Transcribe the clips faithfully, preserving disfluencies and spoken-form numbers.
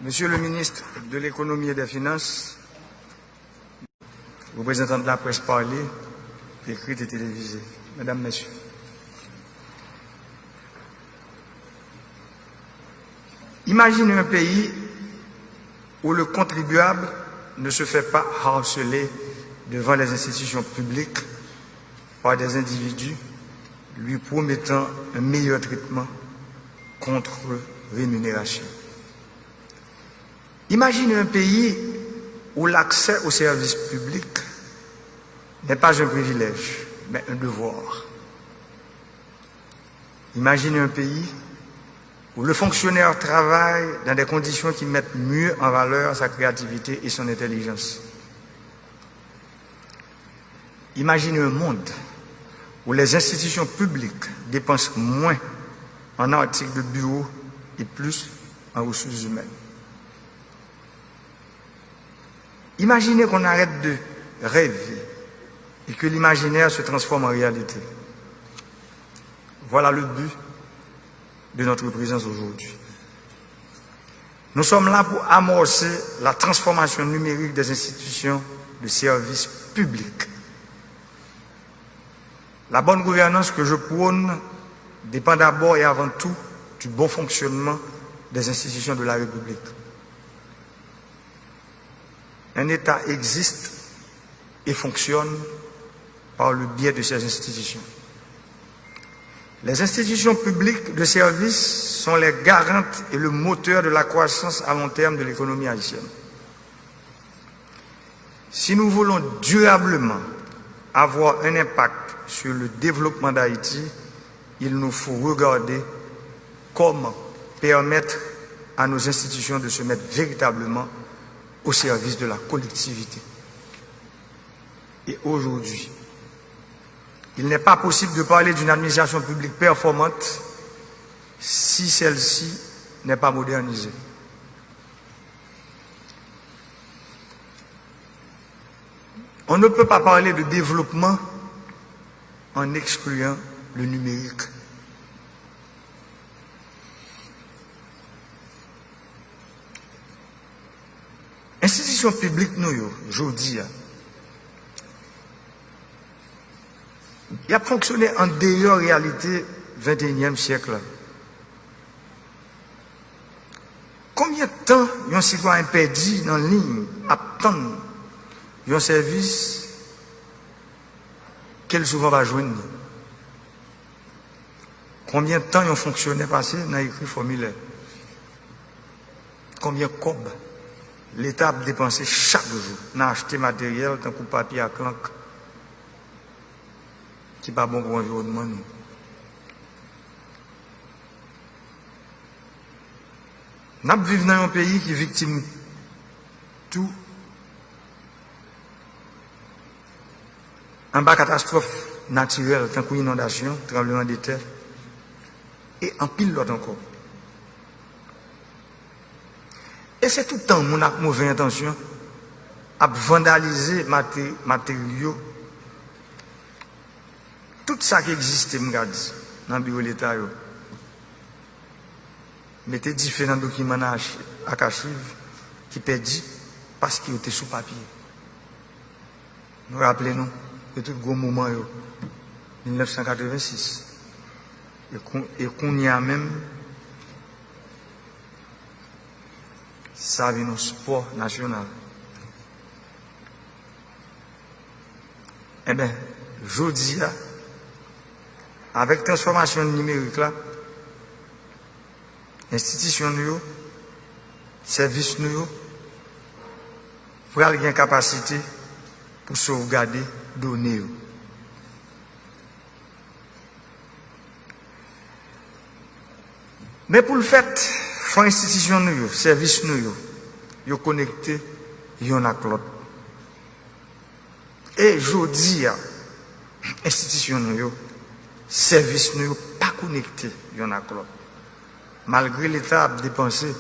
Monsieur le ministre de l'Économie et des Finances, représentant de la presse parlée, écrite et télévisée, Mesdames, Messieurs, imaginez un pays où le contribuable ne se fait pas harceler devant les institutions publiques par des individus lui promettant un meilleur traitement contre rémunération. Imaginez un pays où l'accès aux services publics n'est pas un privilège, mais un devoir. Imaginez un pays où le fonctionnaire travaille dans des conditions qui mettent mieux en valeur sa créativité et son intelligence. Imaginez un monde où les institutions publiques dépensent moins en articles de bureau et plus en ressources humaines. Imaginez qu'on arrête de rêver et que l'imaginaire se transforme en réalité. Voilà le but de notre présence aujourd'hui. Nous sommes là pour amorcer la transformation numérique des institutions de service public. La bonne gouvernance que je prône dépend d'abord et avant tout du bon fonctionnement des institutions de la République. Un État existe et fonctionne par le biais de ses institutions. Les institutions publiques de service sont les garantes et le moteur de la croissance à long terme de l'économie haïtienne. Si nous voulons durablement avoir un impact sur le développement d'Haïti, il nous faut regarder comment permettre à nos institutions de se mettre véritablement au service de la collectivité. Et aujourd'hui, il n'est pas possible de parler d'une administration publique performante si celle-ci n'est pas modernisée. On ne peut pas parler de développement en excluant le numérique. Enstitisyon piblik nou yo, jodi a, y ap fonksyone andeyò reyalite venteyinyèm syèk la. Konbyen tan yon sitwayen pèdi nan liy ap tann yon sèvis ke l souvan pa jwenn li? Konbyen tan yon fonksyonè pase nan ekri fòmilè? Konbyen kòb Leta ap depanse chak jou nan achte materyèl tankou papye ak lank ki pa bon pou anviwònman nou? N ap viv nan yon peyi ki viktim tou anba katastwòf natirèl tankou inondasyon, tranblemanntè e anpil lòt ankò. E se tout tan moun ak move entansyon ap vandalize mate-, materyo, tout sa ki egziste, m ka di, nan biwo Leta yo. Mete dife nan dokiman nan achi-, ak achiv ki pèdi paske yo te sou papye. Nou raple nou de tout gwo moman yo, mil nèf san katrevensis. E kou-, e kounye a menm, sa vin yon spò nasyonal. Enben, jodi a, avèk transfòmasyon nimerik la, enstitisyon nou yo, sèvis nou yo, pral gen kapasite pou sovgade done yo. Men pou l fèt, fò enstitisyon nou yo, sèvis nou yo, yo konekte yonn ak lòt. E jodi a, enstitisyon nou yo, sèvis nou yo pa konekte yonn ak lòt. Malgre Leta ap depanse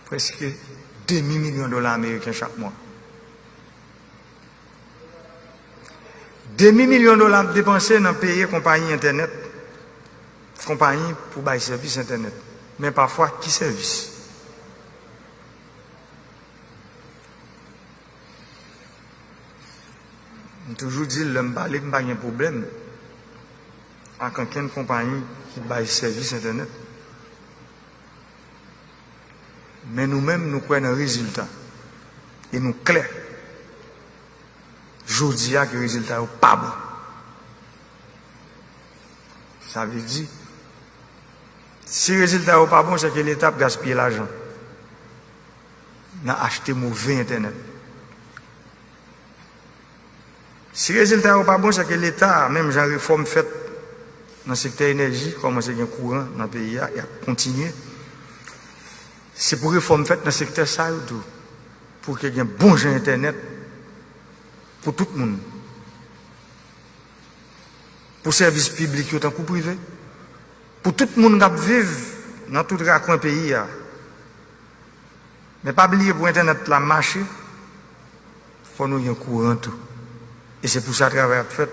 prèske demi milyon dola ameriken chak mwa. Demi milyon dola ap depanse nan peye konpayi entènèt, konpayi pou bay sèvis entènèt. Men pafwa, ki sèvis? M toujou di l, lè m pale, m pa gen pwoblèm ak ankenn konpayi ki bay sèvis entènèt. Men nou menm, nou kwè nan rezilta. E nou klè jodi a ke rezilta yo pa bon. Sa vle di, si rezilta yo pa bon, se ke Leta ap gaspiye lajan nan achte move entènèt. Si rezilta yo pa bon, se ke Leta, menm jan refòm fèt nan sektè enèji, kòmanse gen kouran nan peyi a, y ap kontinye. Se pou refòm fèt nan sektè sa yo tou, pou ke gen bon jan entènèt pou tout moun, pou sèvis piblik yo tankou prive, pou tout moun k ap viv nan tout rakwen peyi a. Men pa bliye, pou entènèt la mache, fò nou gen kouran tou. E se pou sa travay ap fèt.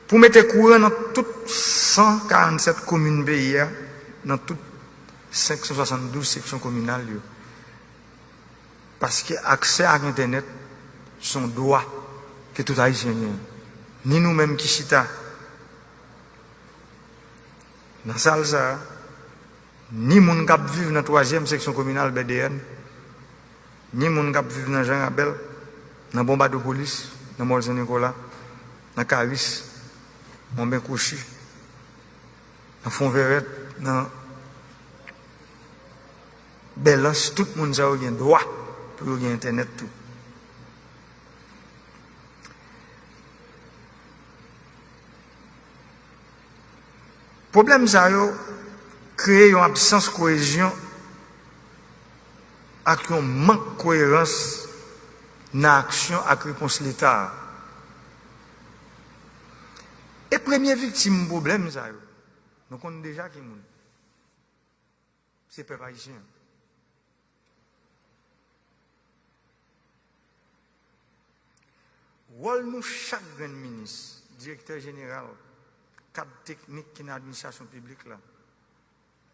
Pou mete kouran nan tout san karannsèt komin peyi a, nan tout senk san swasanndouz seksyon kominal yo. Paske aksè ak entènèt se yon dwa ke tout Ayisyen genyen. Ni nou menm ki chita nan sal sa a, ni moun k ap viv nan twazyèm seksyon kominal B D N, ni moun k ap viv nan Jan Rabèl, nan Bonbadopolis, nan Mòl Sen Nikola, nan Karis, Monben Kwochi, nan Fonvèrèt, nan Bèlans, tout moun sa yo gen dwa pou yo gen entènèt tou. Pwoblèm sa yo kreye yon absans koyezyon ak yon mank koyerans nan aksyon ak repons Leta a. E premye viktim pwoblèm sa yo, nou konn deja ki moun. Se pèp ayisyen an. Wòl nou chak grenn minis, direktè jeneral, kad teknik ki nan administrasyon piblik la,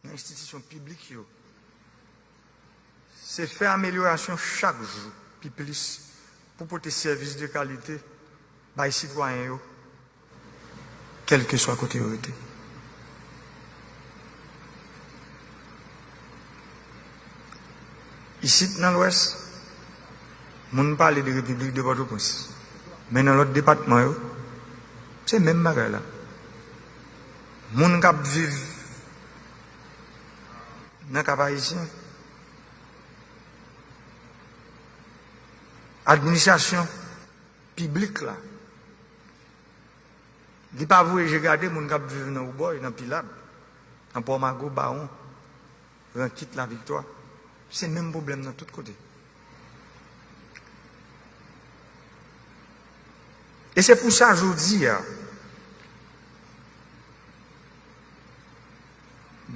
nan enstitisyon piblik yo, se fè amelyorasyon chak jou pi plis pou pote sèvis de kalite bay sitwayen yo, kèlkeswa kote yo rete. Isit nan Lwès, moun pale de Repiblik de Pòtoprens. Men nan lòt depatman yo, se menm bagay la. Moun k ap viv nan Kap Ayisyen, administrasyon piblik la, li pa voye je gade moun k ap viv nan Woubòy, nan Pilab, nan Pòmago, Bawon, Rankit, Laviktwa. Se menm pwoblèm nan tout kote. E se pou sa, jodi a,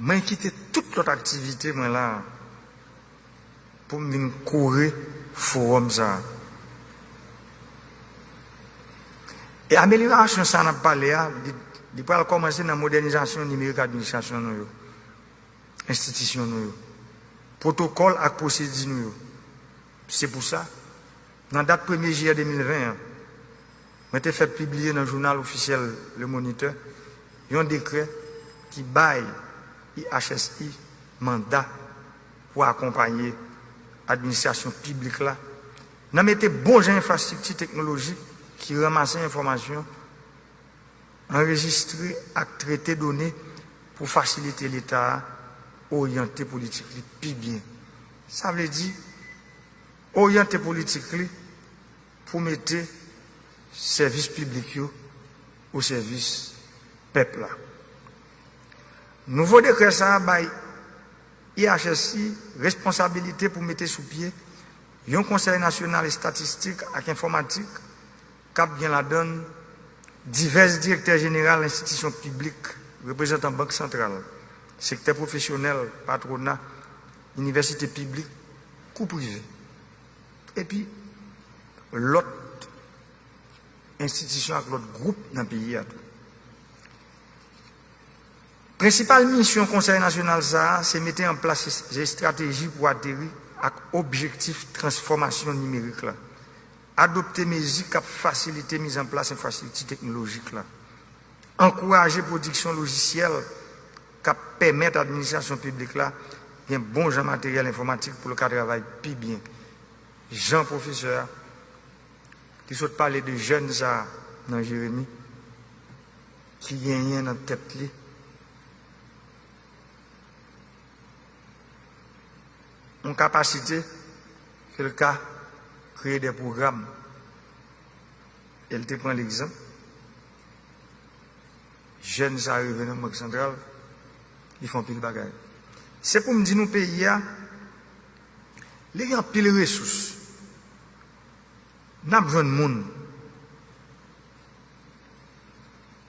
mwen kite tout lòt aktivite mwen la pou m vin kore fowòm sa a. E amelyorasyon sa n ap pale a, li, li pral kòmanse nan modènizasyon nimerik administrasyon nou yo, enstitisyon nou yo, pwotokòl ak pwosedi nou yo. Se pou sa, nan dat premye jiyè de mil ven an, mwen te fè pibliye nan jounal ofisyèl Le Moniteur yon dekrè ki bay I H S I manda pou akonpaye administrasyon piblik la nan mete bon jan enfrastrikti teknolojik ki ranmase enfòmasyon, anrejistre ak trete done pou fasilite Leta a oryante politik li pi byen. Sa vle di, oryante politik li pou mete sèvis piblik yo o sèvis pèp la. Nouvo dekrè sa a bay I H S I responsabilite pou mete sou pye yon Konsèy Nasyonal Estatistik ak Enfòmatik k ap gen ladan l divès direktè jeneral enstitisyon piblik, reprezantan Bank Santral, sektè pwofesyonèl, patwona, inivèsite piblik kou prive, epi lòt enstitisyon ak lòt gwoup nan peyi a tou. Prensipal misyon Konsèy Nasyonal sa a, se mete an plas estrateji pou ateri ak objektif transfòmasyon nimerik la, adopte mezi k ap fasilite mizanplas enfrastrikti teknolojik la, ankouraje pwodiksyon lojisyèl k ap pèmèt administrasyon piblik la gen bon jan materyèl enfòmatik pou l ka travay pi byen. Jan pwofesè a, ki sot pale de jèn sa a nan Jeremi, ki genyen nan tèt li yon kapasite ke l ka kreye de pwogram. E l te pran legzanp jèn sa a rive nan Bank Santral, li fè anpil bagay. Se pou m di nou, peyi a, li gen anpil resous. N ap jwenn moun.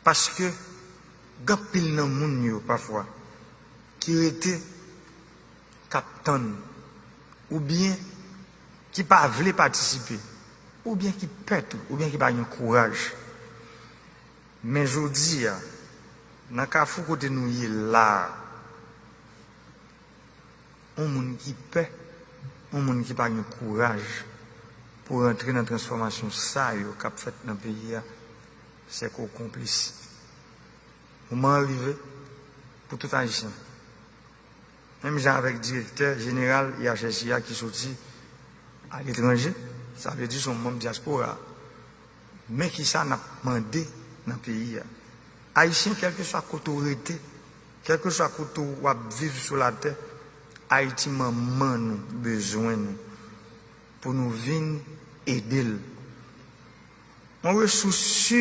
Paske gen anpil nan moun yo pafwa ki rete k ap tann, oubyen ki pa vle patisipe, oubyen ki pè tou, oubyen ki pa gen kouraj. Men jodi a, nan kafou kote nou ye la a, yon moun ki pè, yon moun ki pa gen kouraj pou rantre nan transfòmasyon sa yo k ap fèt nan peyi a, se ke w konplis. Moman an rive pou tout Ayisyen. Menm jan avèk direktè jeneral I H S I a ki soti aletranje, sa vle di se yon manm dyaspora. Men ki sa n ap mande nan peyi a. Ayisyen, kèlkeswa kote w rete, kèlkeswa kote w ap viv sou latè, Ayiti manman nou bezwen nou pou nou vin ede l. Yon resous si,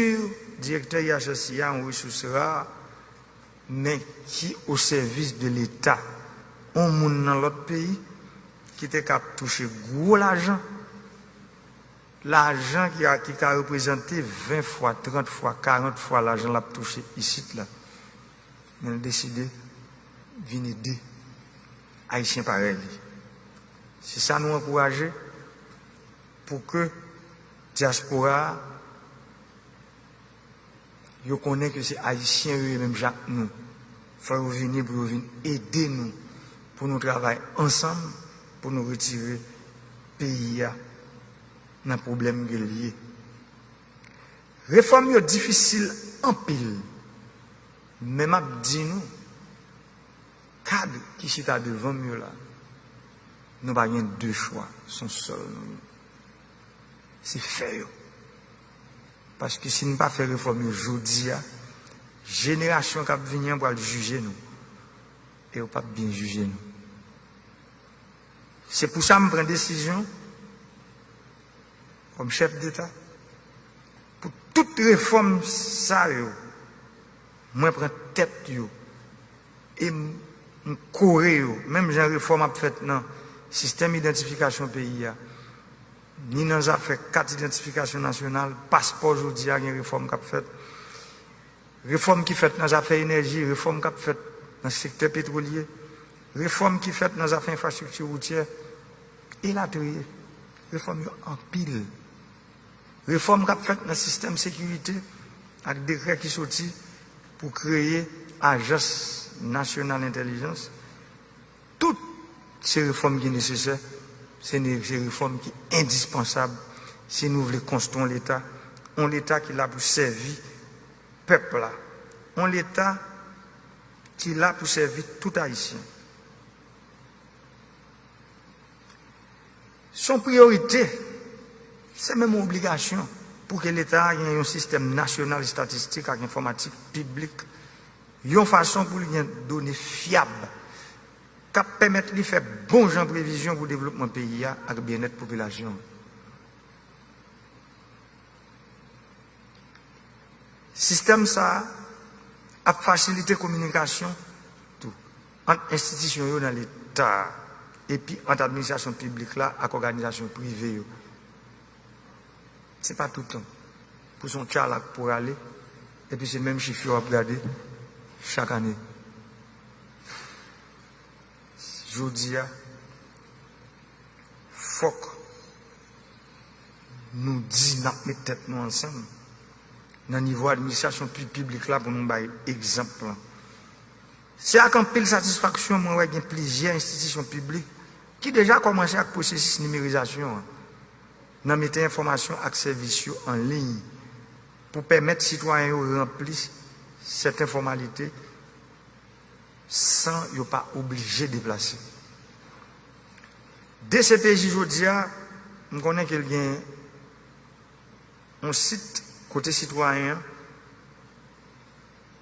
direktè I H S I a, yon resous ra, men ki o sèvis de Leta. Yon moun nan lòt peyi ki te ka ap touche gwo lajan, lajan ki, a, ki ka reprezante ven fwa, trant fwa, karant fwa lajan l ap touche isit la. Men l deside vin ede Ayisyen parèy li. Se sa nou ankouraje pou ke dyaspora a, yo konnen ke se Ayisyen yo ye menm jan ak nou. Fò yo vini pou yo vin ede nou, pou nou travay ansanm, pou nou retire peyi a nan pwoblèm ke l ye. Refòm yo difisil anpil, men m ap di nou, kad ki chita devan m yo la, nou pa gen de chwa, se yon sèl nou ye. Se fè yo. Paske si n pa fè refòm yo jodi a, jenerasyon k ap vini an pral jije nou. E yo p ap byen jije nou. Se pou sa m pran desizyon, kòm chèf deta, pou tout refòm sa yo, mwen pran tèt yo e m, m kore yo. Menm jan refòm ap fèt nan sistèm idantifikasyon peyi a, ni nan zafè kat idantifikasyon nasyonal, paspò, jodi a gen refòm k ap fèt. Refòm ki fèt nan zafè enèji, refòm k ap fèt nan sektè petwolye, refòm ki fèt nan zafè enfrastrikti woutyè, elatriye. Refòm yo anpil. Refòm k ap fèt nan sistèm sekirite ak dekrè ki soti pou kreye Ajans Nasyonal Entèlijans. Tout se refòm ki nesesè, se ne, se refòm ki endispansab si nou vle konstwi yon Leta, yon Leta ki la pou sèvi pèp la, yon Leta ki la pou sèvi tout Ayisyen. Se yon priyorite, se menm yon obligasyon pou ke Leta a gen yon sistèm nasyonal estatistik ak enfòmatik piblik, yon fason pou li gen done fyab k ap pèmèt li fè bon jan previzyon pou devlopman peyi a ak byennèt popilasyon an. Sistèm sa a ap fasilite kominikasyon tou ant enstitisyon yo nan Leta a, epi ant administrasyon piblik la ak òganizasyon prive yo. Se pa toutan pou se yon tchalak pou rale, epi se menm chif yo w ap gade chak ane. Jodi a, fòk nou di n ap met tèt nou ansanm nan nivo administrasyon pi-, piblik la pou nou bay egzanp lan. Se ak anpil satisfaksyon mwen wè gen plizyè enstitisyon piblik ki deja kòmanse ak pwosesis nimerizasyon an, nan mete enfòmasyon ak sèvis yo an liy pou pèmèt sitwayen yo ranpli sèten fòmalite san yo pa oblije deplase. D C P J jodi a, m konnen ke l gen yon sit kote sitwayen an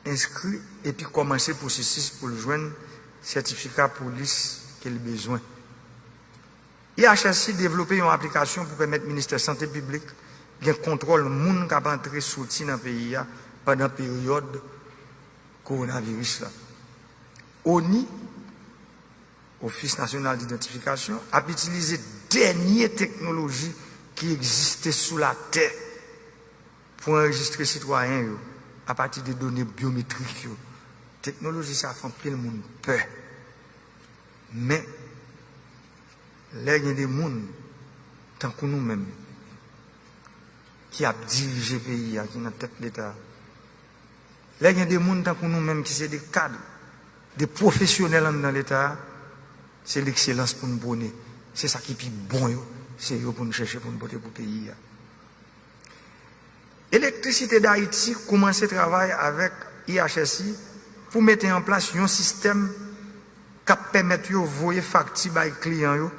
enskri epi kòmanse pwosesis pou l jwenn sètifika polis ke l bezwen. I H S I devlope yon aplikasyon pou pèmèt Ministè Sante Piblik gen kontwòl moun k ap antre soti nan peyi a pandan peryòd kowonaviris la. O N I, Office National d'Identification, ap itilize dènye teknoloji ki egziste sou latè pou anrejistre sitwayen yo apati de done byometrik yo. Teknoloji sa fè anpil moun pè. Men, lè gen de moun tankou nou menm ki ap dirije peyi a, ki nan tèt Leta a, lè gen de moun tankou nou menm ki se de kad, de pwofesyonèl anndan Leta a, se lekselans pou n pwone. Se sa ki pi bon yo, se yo pou n chèche pou n pote pou peyi a. Elektrisite Dayiti kòmanse travay avèk I H S I pou mete an plas yon sistèm k ap pèmèt yo voye fakti bay kliyan yo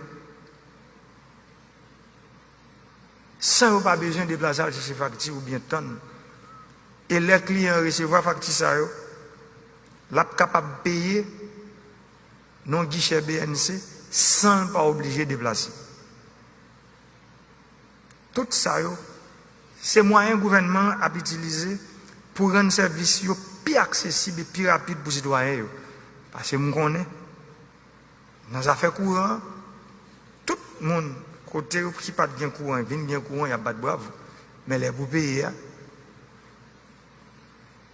san yo pa bezwen deplase al chèche fakti oubyen tann. E lè kliyan an resevwa fakti sa yo, l ap kapab peye nan yon gichè B N C san l pa oblije deplase. Tout sa yo, se mwayen gouvènman an ap itilize pou rann sèvis yo pi aksesib e pi rapid pou sitwayen yo. Paske m konnen, nan zafè kouran an, tout moun kote yo ki pa t gen kouran vin gen kouran, y ap bat bravo. Men lè pou peye a,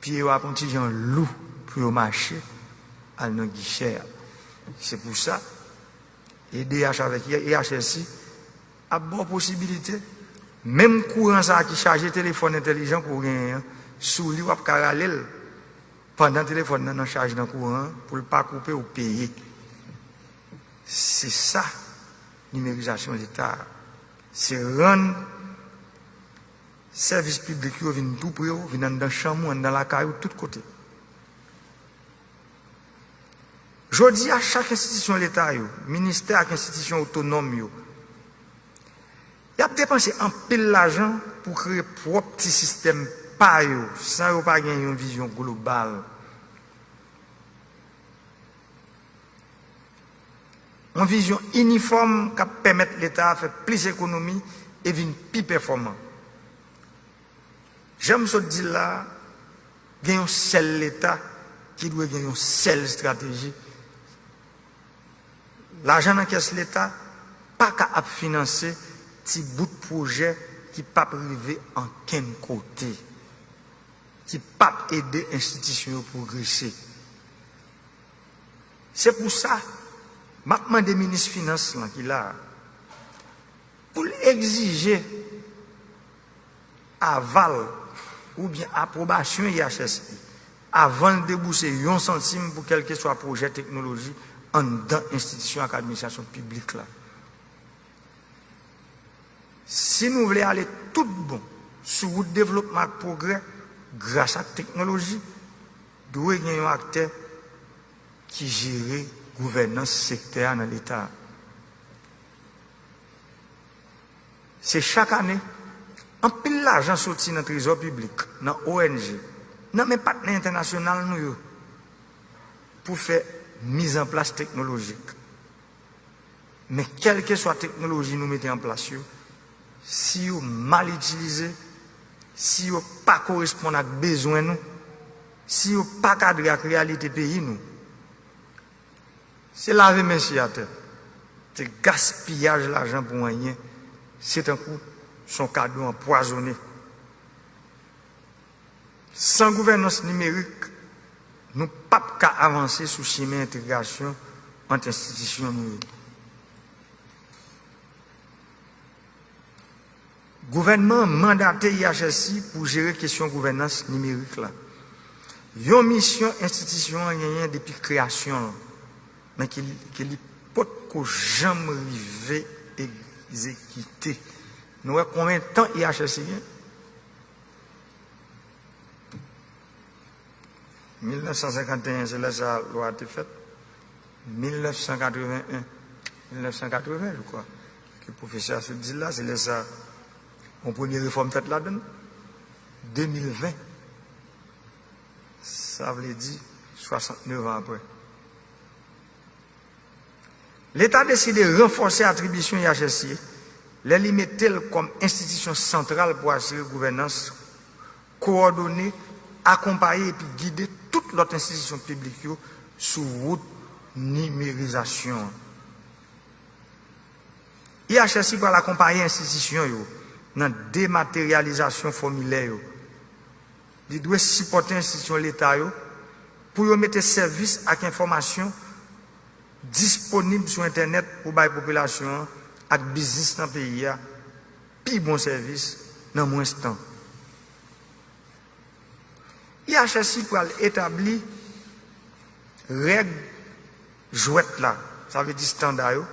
pye yo ap yon ti jan lou pou yo mache al nan gichè a. Se pou sa, E D H avèk I H S I ap ba w posibilite, menm kouran sa a ki chaje telefòn entèlijan ke w genyen an, sou li w ap ka rale l pandan telefòn nan nan chaj nan kouran an, pou l pa koupe, ou peye. Se sa, nimerizasyon Leta a. Se rann sèvis piblik yo vin tou pre w, vin anndan chanm ou, anndan lakay ou, tout kote. Jodi a, chak enstitisyon Leta yo, ministè ak enstitisyon otonòm yo, y ap depanse anpil lajan pou kreye pwòp ti sistèm pa yo, san yo pa gen yon vizyon global. Yon vizyon inifòm k ap pèmèt Leta a fè plis ekonomi e vin pi pèfòman. Jan m sot di l la a, gen yon sèl Leta ki dwe gen yon sèl estrateji. Lajan nan kès Leta pa ka ap finanse ti bout pwojè ki p ap rive ankenn kote, ki p ap ede enstitisyon yo pwogrese. Se pou sa, m ap mande minis finans lan ki la a, pou l egzije aval oubyen apwobasyon I H S I avan l debouse yon santim pou kèlkeswa pwojè teknoloji anndan enstitisyon ak administrasyon piblik la. Si nou vle ale tout bon sou wout devlopman ak pwogrè, gras ak teknoloji, dwe gen yon aktè ki jere gouvènans sektè a nan Leta a. Se chak ane, anpil lajan soti nan trezò piblik, nan O N G, nan men patnè entènasyonal nou yo, pou fè mizanplas teknolojik. Men kèlkeswa teknoloji nou mete an plas yo, si yo mal itilize, si yo pa koresponn ak bezwen nou, si yo pa kadre ak reyalite peyi nou, se lave men sye atè. Se gaspiyaj lajan pou anyen. Se tankou se yon kado anpwazonnen. San gouvènans nimerik, nou p ap ka avanse sou chimen entegrasyon ant enstitisyon nou yo. Gouvènman an mandate I H S I pou jere kesyon gouvènans nimerik la. Yon misyon enstitisyon an genyen depi kreyasyon l, men ke, ke li potko janm rive egzekite. Nou wè konbyen tan I H S I gen? Mil nèf san senkanteyen, se lè sa lwa a te fèt. Mil nèf san katreven en, mil nèf san katreven, je crois, ke pwofesè a sot di l la, se lè sa yon premye refòm fèt ladan l. De mil ven, sa vle di swasantnèf an apre. Leta deside ranfòse atribisyon I H S I lè li mete l kòm enstitisyon santral pou asire gouvènans, kowòdone, akonpaye epi gide tout lòt enstitisyon piblik yo sou wout nimerizasyon an. I H S I pral akonpaye enstitisyon yo nan demateryalizasyon fòmilè yo. Li dwe sipòte enstitisyon leta yo pou yo mete sèvis ak enfòmasyon disponib sou entènèt pou bay popilasyon an ak biznis nan peyi a pi bon sèvis nan mwens tan. I H S I pral etabli règ jwèt la, sa vle di estanda yo,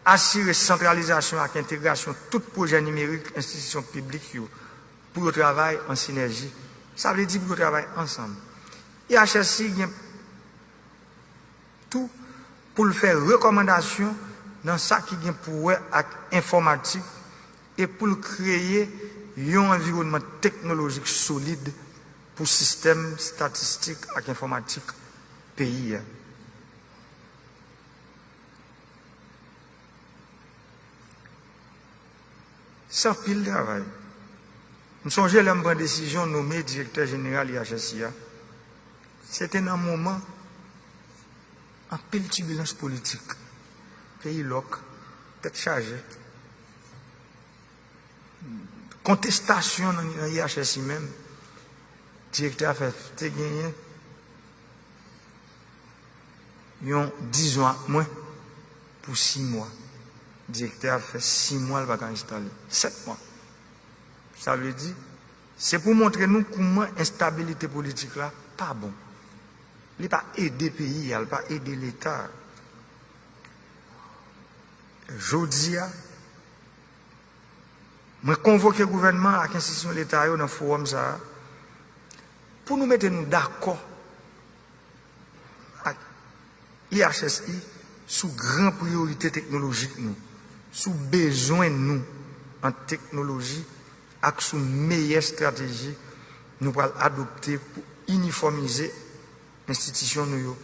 asire santralizasyon ak entegrasyon tout pwojè nimerik enstitisyon piblik yo pou yo travay an sinèji. Sa vle di pou yo travay ansanm. I H S I gen tou pou l fè rekòmandasyon nan sa ki gen pou wè ak enfòmatik e pou l kreye yon anviwònman teknolojik solid pou sistèm estatistik ak enfòmatik peyi a. Se anpil travay. M sonje lè m pran desizyon nome direktè jeneral I H S I a, se te nan moman anpil tibilans politik. Peyi lòk, tèt chaje. Kontestasyon nan, nan I H S I menm, direktè a fè, te genyen yon dizon ak mwen pou sis mwa. Direktè a fè sis mwa, l pa ka enstale. Sèt mwa. Sa vle di, se pou montre nou kouman enstabilite politik la pa bon. Li pa ede peyi a, li pa ede Leta a. Jodi a, mwen konvoke gouvènman ak enstitisyon Leta yo nan fowòm sa a pou nou mete nou dakò ak I H S I sou gran priyorite teknolojik nou, sou bezwen nou an teknoloji ak sou meyè estrateji nou pral adopte pou inifòmize enstitisyon nou yo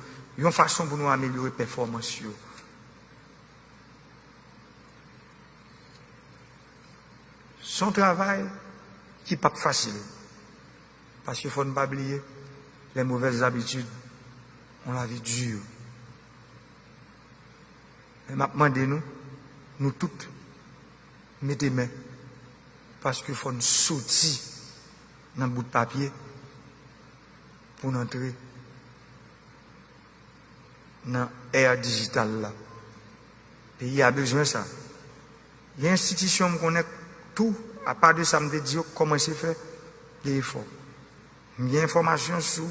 yon fason pou nou amelyore pèfòmans yo. Se yon travay ki p ap fasil. Paske fò n pa bliye, les mauvaises habitudes ont la vie dure. Men m ap mande nou, nou tout, mete men, paske fò n soti nan bout papye pou n antre nan è dijital la. Peyi a bezwen sa. Gen enstitisyon m konnen tou, apa de sa m te di yo, kòmanse fè de efò. M gen enfòmasyon sou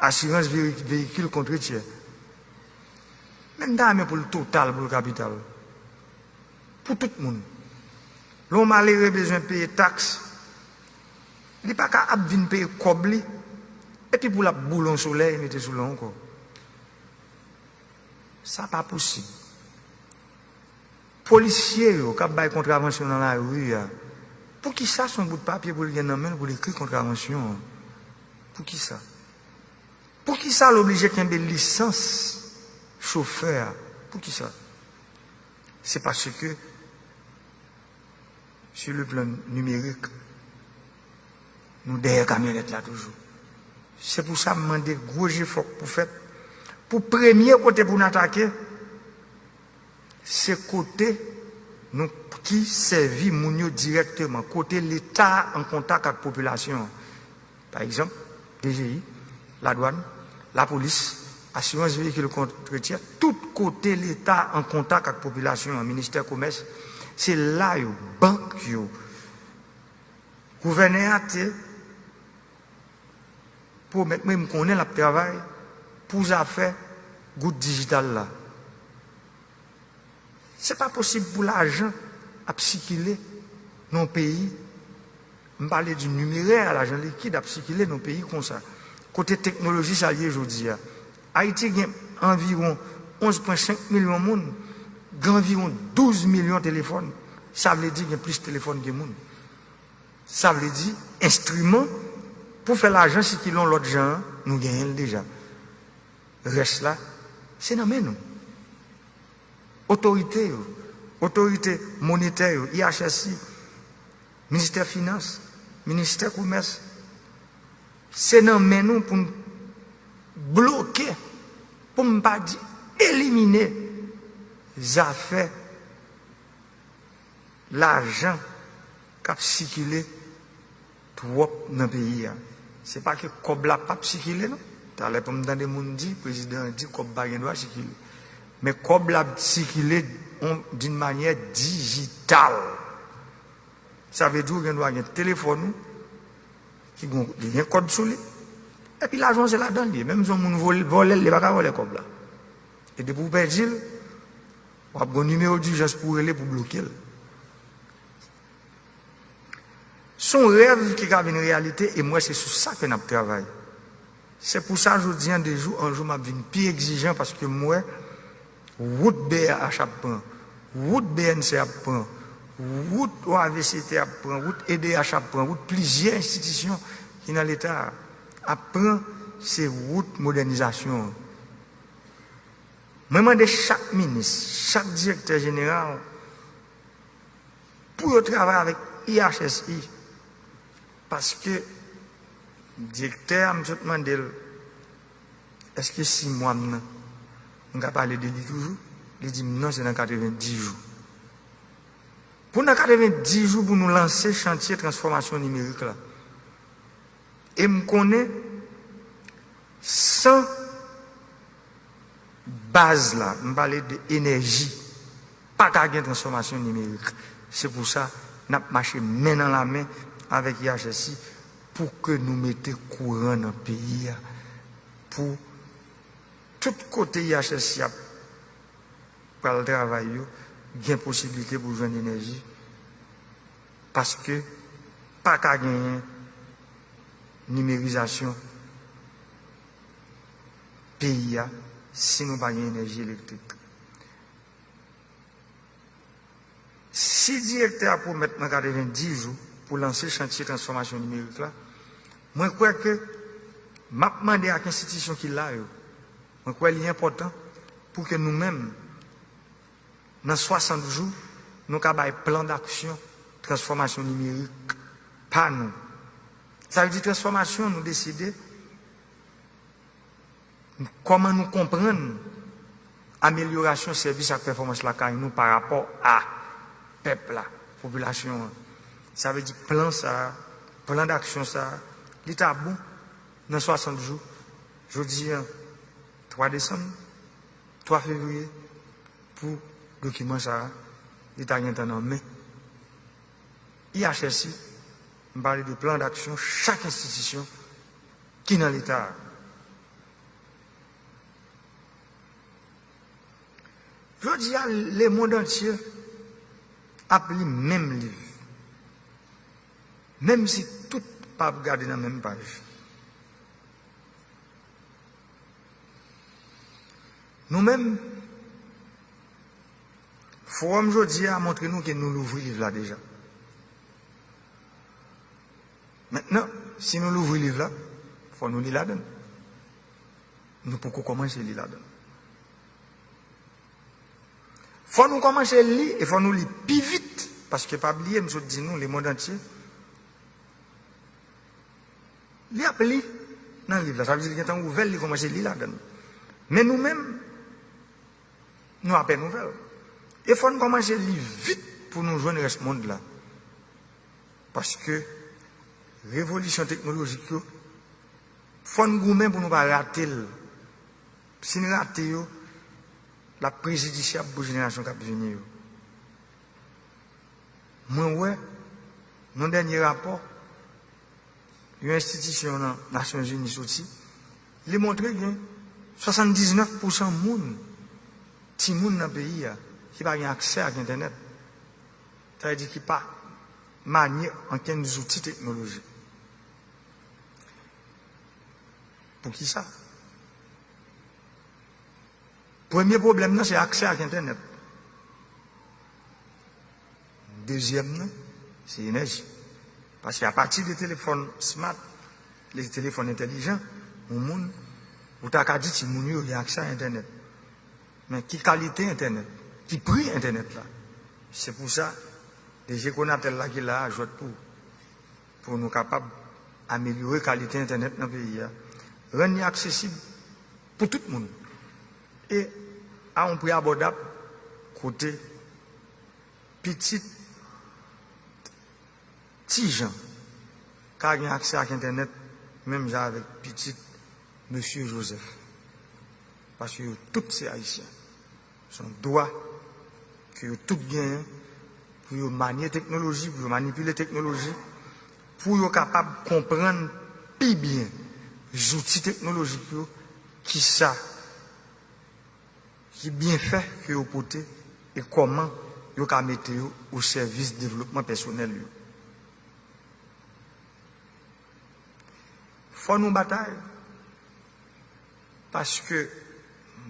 asirans veri-, veyikil kont retire. Men m ta renmen pou l total, pou l kapital. Pou tout moun. Lè yon malere bezwen peye taks, li pa ka ap vin peye kòb li, epi pou l ap boule yon solèy mete sou l ankò. Sa pa posib. Polisye yo k ap bay kontravansyon nan lari a, poukisa se yon bout papye pou l gen nan men l pou l ekri kontravansyon an? Poukisa? Poukisa l oblije kenbe lisans chofè a? Poukisa? Se paske, sur le plan nimerik, nou dèyè kamyonèt la toujou. Se pou sa m mande gwo jefò pou fèt. Pou premye kote pou n atake, se kote nou ki sèvi moun yo dirèkteman, kote Leta an kontak ak popilasyon an. Pa egzanp, D G I, ladwàn, lapolis, asirans veyikil kont retire, tout kote Leta an kontak ak popilasyon an, ministè komès, se la yo, bank yo. Gouvènè a te pwomèt mwen, m konnen l ap travay pou zafè goud dijital la. Se pa posib pou lajan ap sikile nan yon peyi, m pale di nimerè, lajan likid ap sikile nan yon peyi konsa. Kote teknoloji sa l ye jodi a? Ayiti gen anviwon onz pwen senk milyon moun, gen anviwon douz milyon telefòn. Sa vle di gen plis telefòn ke moun. Sa vle di enstriman pou fè lajan sikile yon lòt jan an, nou genyen l deja. Rès la, se nan men nou. Otorite yo, otorite monetè yo, I H S I, ministè finans, ministè komès, se nan men nou pou n bloke, pou m pa di elimine zafè lajan k ap sikile twòp nan peyi a. Se pa ke kòb la p ap sikile, non. Talè pou m tande moun di, prezidan an di kòb pa gen dwa sikile. Men kòb la ap sikile d'une manière digitale. Sa vle di ou gen dwa gen telefòn ou ki gen kòd sou li. Epi lajan se ladan l ye. Menm si yon moun vòlè l, li pa ka vòlè kòb la. E depi ou pèdi l, w ap gen nimewo dijans pou w rele pou bloke l. Se yon rèv ki ka vin reyalite e m wè se sou sa ke n ap travay. Se pou sa jodi an, de jou an jou, m ap vin pi egzijan paske m wè wout B R H ap pran, wout B N C ap pran, wout O A V C T ap pran, wout E D H ap pran, wout plizyè enstitisyon ki nan Leta a ap pran, se wout modènizasyon an. Mwen mande chak minis, chak direktè jeneral pou yo travay avèk I H S I, paske direktè a, m sot mande l, èske sis mwa m nan, m ka pale de li toujou? Li di m non, se nan katrevenndis jou. Pou nan katrevenndis jou pou nou lanse chantye transfòmasyon nimerik la. E m konnen san baz la, m pale de enèji, pa ka gen transfòmasyon nimerik. Se pou sa, n ap mache men nan lamen avèk I H S I pou ke nou mete kouran nan peyi a, pou tout kote I H S I ap pral travay yo, gen posiblite pou jwenn enèji, paske pa ka genyen nimerizasyon peyi a si nou pa gen enèji elektrik. Si direktè a pwomèt nan katrevenndis jou pou lanse chantye transfòmasyon nimerik la, mwen kwè ke m ap mande ak enstitisyon ki la yo, mwen kwè li enpòtan pou ke nou menm, nan swasant jou, nou ka bay plan d'aksyon transfòmasyon nimerik pa nou. Sa vle di transfòmasyon, nou deside kòman nou konprann amelyorasyon sèvis ak pèfòmans lakay nou pa rapò a pèp la, popilasyon an. Sa vle di plan sa a, plan d'aksyon sa a, li ta bon nan swasant jou. Jodi a, twa desanm, twa fevriye, pou dokiman sa a, li ta gentan nan men I H S I, m pale de plan d'aksyon chak enstitisyon ki nan Leta a. Jodi a, lemonn antye ap li menm liv, menm si tout pa ap gade nan menm paj. Nou menm, fowòm jodi a montre nou ke nou louvri liv la deja. Mentnan, si nou louvri liv la, fò nou li ladan l. Nou poko kòmanse li ladan l. Fò nou kòmanse li e fò nou li pi vit, paske pa bliye, m sot di nou, lemonn antye, li ap li nan liv la. Sa vle di li gentan ouvè l, li kòmanse li ladan l. Men nou menm, nou apèn ouvè l. E fò n kòmanse li vit pou nou jwenn rès mond la. Paske revolisyon teknolojik yo, fò n goumen pou nou pa rate l. Si n rate yo, l ap prejidisyab pou jenerasyon k ap vini yo. Mwen wè, nan dènye rapò, yon enstitisyon nan Nasyonzini soti, li montre gen swasanndiznèf pousan moun, timoun nan peyi a, ki pa gen aksè ak entènèt. Sa vle di ki pa manye ankenn zouti teknoloji. Poukisa? Premye pwoblèm nan, se aksè ak entènèt. Dezyèm nan, se enèji. Paske apati de telefòn smart, le telefòn entèlijan, yon moun, ou ta ka di timoun yo gen aksè a entènèt. Men ki kalite entènèt? Ki pri entènèt la? Se pou sa, D G Conatel la ki la a jwèt pou, pou nou kapab amelyore kalite entènèt nan peyi a, rann li aksesib pou tout moun e a yon pri abòdab, kote pitit ti jan ka gen aksè ak entènèt menm jan avèk pitit mesye Joseph. Paske yo tout se Ayisyen. Se yon dwa ke yo tout genyen pou yo manye teknoloji, pou yo manipile teknoloji, pou yo kapab konprann pi byen zouti teknolojik yo, kisa ki byenfè ke yo pote e kòman yo ka mete yo o sèvis devlopman pèsonèl yo. Fò nou batay, paske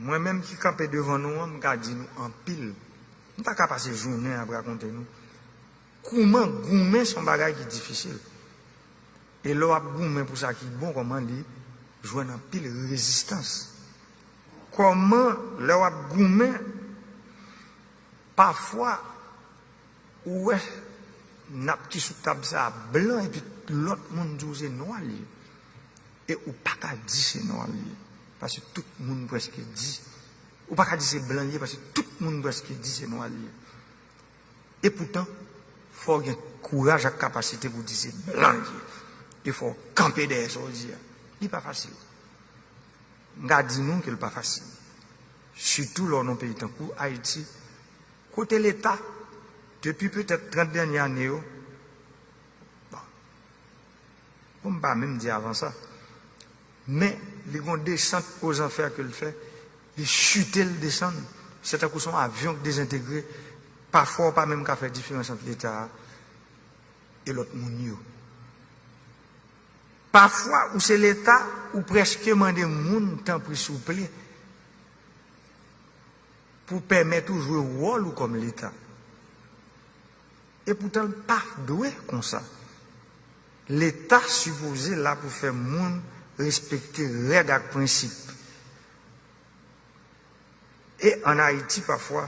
mwen menm ki kanpe devan nou an, m ka di nou anpil. M pa ka pase jounen ap rakonte nou kouman goumen se yon bagay ki difisil. E lè w ap goumen pou sa ki bon, kòman li jwenn anpil rezistans. Kòman lè w ap goumen, pafwa ou wè nap ki sou tab sa a blan epi lòt moun di w se nwa l ye. E ou pa ka di se nwa l ye. Paske tout moun prèske di. Ou pa ka di se blan l ye paske tout moun prèske di se nwa l ye. E poutan, fò w gen kouraj ak kapasite pou di se blan l ye. E fò w kanpe dèyè sa w di a. Li pa fasil. M ka di nou ke l pa fasil. Sitou lè w nan yon peyi tankou Ayiti, kote Leta, depi petèt trant dènye ane yo, bon, bon, m pa menm di avan sa, men li gon desant ozanfè ke l fè, li chite, l desann, se tankou se yon avyon k dezentegre, pafwa w pa menm ka fè diferans ant Leta a e lòt moun yo. Pafwa ou se Leta, ou prèske mande moun, tanpri, souple, pou pèmèt ou jwe wòl ou kòm Leta. E poutan, l pa dwe konsa. Leta sipoze la pou fè moun respekte règ ak prensip. E ann Ayiti, pafwa,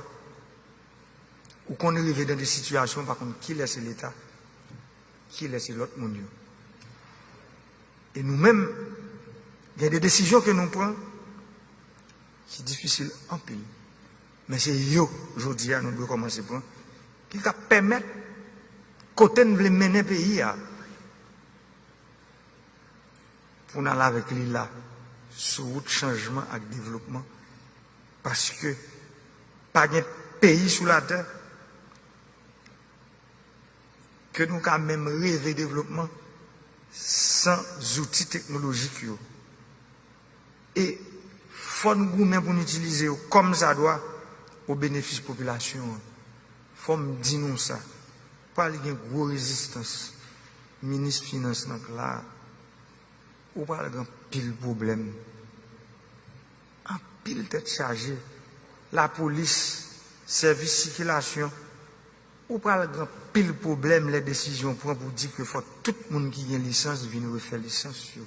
ou konn rive nan de sitiyasyon, ou pa konn kilès se Leta, kilès se lòt moun yo. E nou menm, gen de desizyon ke nou pran ki difisil anpil. Men se yo, jodi a, nou dwe kòmanse pran, ki ka pèmèt kote n vle mennen peyi a, pou n al avèk li la, sou wout chanjman ak devlopman. Paske pa gen peyi sou latè ke nou ka menm reve devlopman san zouti teknolojik yo. E fò n goumen pou n itilize yo kòmsadwa o benefis popilasyon an. Fò m di nou sa. Pral gen gwo rezistans. Minis finans nan k la, ou pral gen anpil pwoblèm. Anpil tèt chaje. Lapolis, sèvis sikilasyon, ou pral gen anpil pwoblèm lè desizyon pran pou di ke fò tout moun ki gen lisans vin refè lisans yo.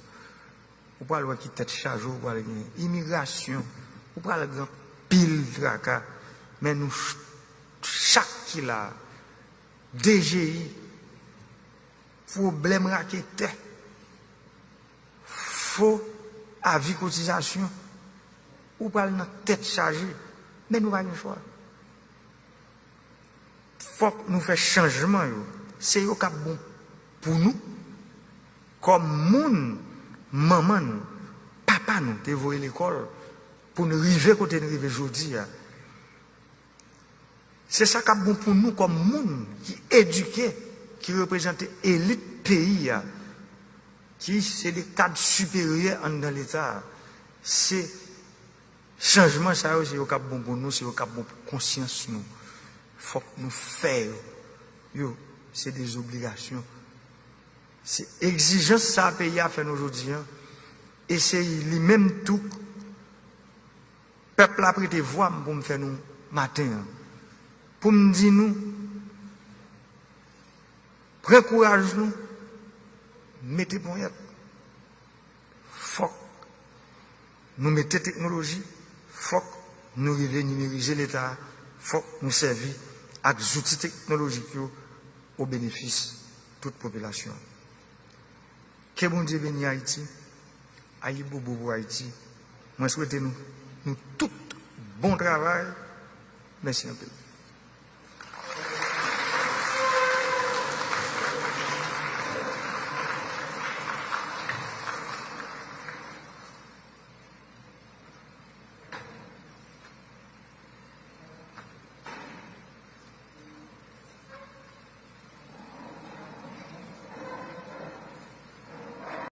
Ou pral wè ki tèt chaje ou pral gen. Imigrasyon, ou pral gen anpil traka. Men nou ch-, chak ki la, D G I, pwoblèm raketè, fo avi kotizasyon, ou pral nan tèt chaje. Men nou pa gen chwa. Fòk nou fè chanjman yo. Se yo k ap bon pou nou. Kòm moun, manman nou, papa nou te voye lekòl pou n rive kote n rive jodi a. Se sa k ap bon pou nou kòm moun ki edike, ki reprezante elit peyi a. ki se de kad siperyè anndan Leta a. Se chanjman sa yo, se yo k ap bon pou nou, se yo k ap bon pou konsyans nou. Fòk nou fè yo. Yo, se de zobligasyon. Se egzijans sa peyi a fè nou jodi an. E se li menm tou pèp la prete vwa m pou m fè nou maten an. Pou m di nou, pran kouraj nou, mete ponyèt. Fòk nou mete teknoloji, fòk nou rive nimerize Leta a, fòk nou sèvi ak zouti teknolojik yo o benefis tout popilasyon an. Ke Bondye beni Ayiti. Ayibobo pou Ayiti. Mwen swete nou, nou tout bon travay. Mèsi anpil.